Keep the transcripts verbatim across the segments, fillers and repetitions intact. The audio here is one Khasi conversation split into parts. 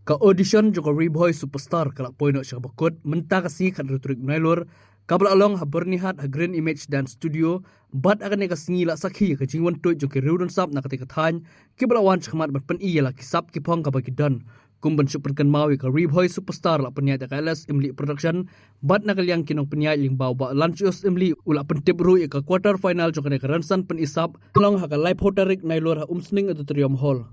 Ka audition jong ka Ri Bhoi Superstar ka la poi noh sha kaba kut mynta ka sngi khathynriew tarik Nailur, kaba la long ha Byrnihat ha Green Image Dance Studio, bad ha kane ka sngi la sakhi ka jingwan tuid jong ki riew don sap na katei ka thaiñ, kiba la wan shakhmat ban pyni ïa la ki sap ki phong kaba ki don. Kum ban shu pynkynmaw ïa ka Ri Bhoi Superstar la pynïaid da ka L S Imli Production, bad na ka liang ki nongpynïaid lyngba u Bah Lancius Imli u la pyntip ruh ïa ka quarter final jong kane ka rynsan pyni sap, long ha ka laiphew tarik Nailur ha Umsning Auditorium Hall.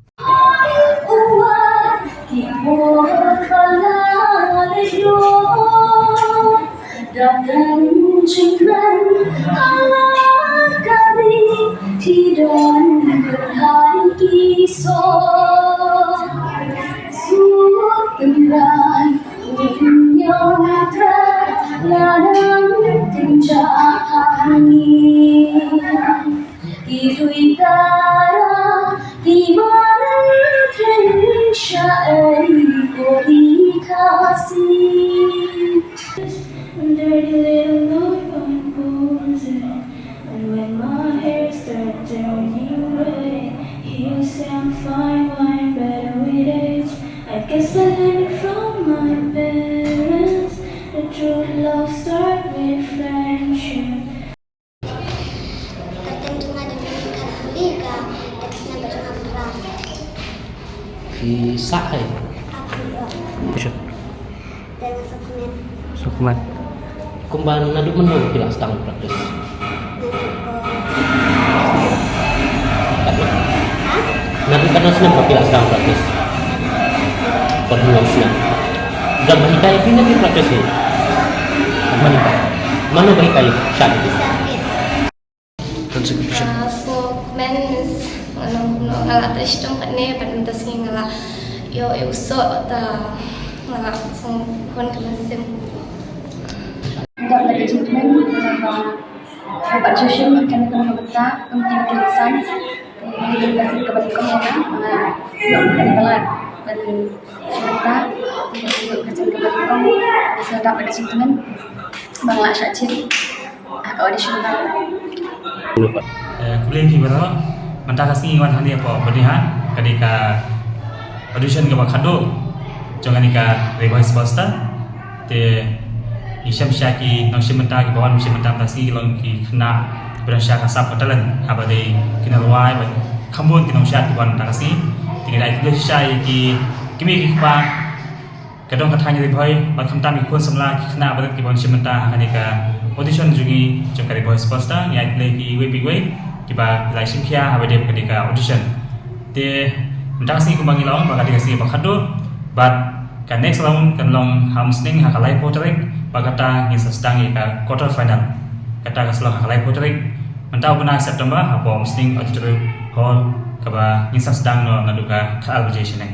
Dirty little boy, one pulls it. And when my hair starts turning red, he'll say I'm fine wine, better with age. I guess I learned it from my parents. The true love start with friendship. Kyrteng jong nga dei Mary Khatburi, ka dei ka snem ba jong nga phra. Phi sah hai? Apa? Sure. Dei nga sah kmen. Sah kmen. Kumba naduh mynno phi la sdang practice? Naduh, eh, katno? Ha? Naduh katno snem ba phi la sdang practice? Pat hynñiew snem. Don ba hikai phi ne phi practice hi? Mano ba? Mano ba hikai? Shan. Contribution. Ah, so, men is, nga long kumno, nga la trei shitom katne, bad mynta sngi nga la ïoh, ïoh u soh, ta nga la sngewkhun ka mynsiem. Nga la trei shitom, nga la, nga la trei shitom, kane ka mynta, kum kine ki insan. Te, kane ka sien kaba nyngkong nga, nga ïoh kane ka lad ban mynta, kane ka sien kaba nyngkong, nga sngewdap da ka sentiment ba nga la shah jied ha ka audition ba. Eh, khublei phi baroh, mynta ka sngi ngi wan hangne hapoh Byrnihat, ka dei ka audition kaba khatduh jong kane ka Ri Bhoi Superstar. Te ngi shem sha ki nongshim bynta kiba wan shim bynta mynta sngi ki long ki khynnah kiba don sha ka sap ka talent, haba dei ki nongwai bad kham bun ki nongshad kiba wan mynta ka sngi. Te ngi da ai khublei shisha ïa ki kmie ki kpa, ka dong ka thaiñ Ri Bhoi bad khamtam ki khun samla ki khynnah baroh kiba wan shim bynta ha kane ka audition jong ngi jong ka Ri Bhoi Superstar. Ngi ai khublei ïa phi iwei pa iwei kiba la shim khia haba dei kane ka audition. Te mynta ka sngi kumba ngi la ong ba ka dei ka sngi ba khatduh, bad ka next round kan long ha Umsning ha ka laiphew tarik, bad kata ngin sa sdang ïa ka quarter final. Kata ka sa long ha ka laiphew tarik mynta u bnai September hapoh Umsning Auditorium Hall, kaba ngin sa sdang noh naduh ka khatar baje shane.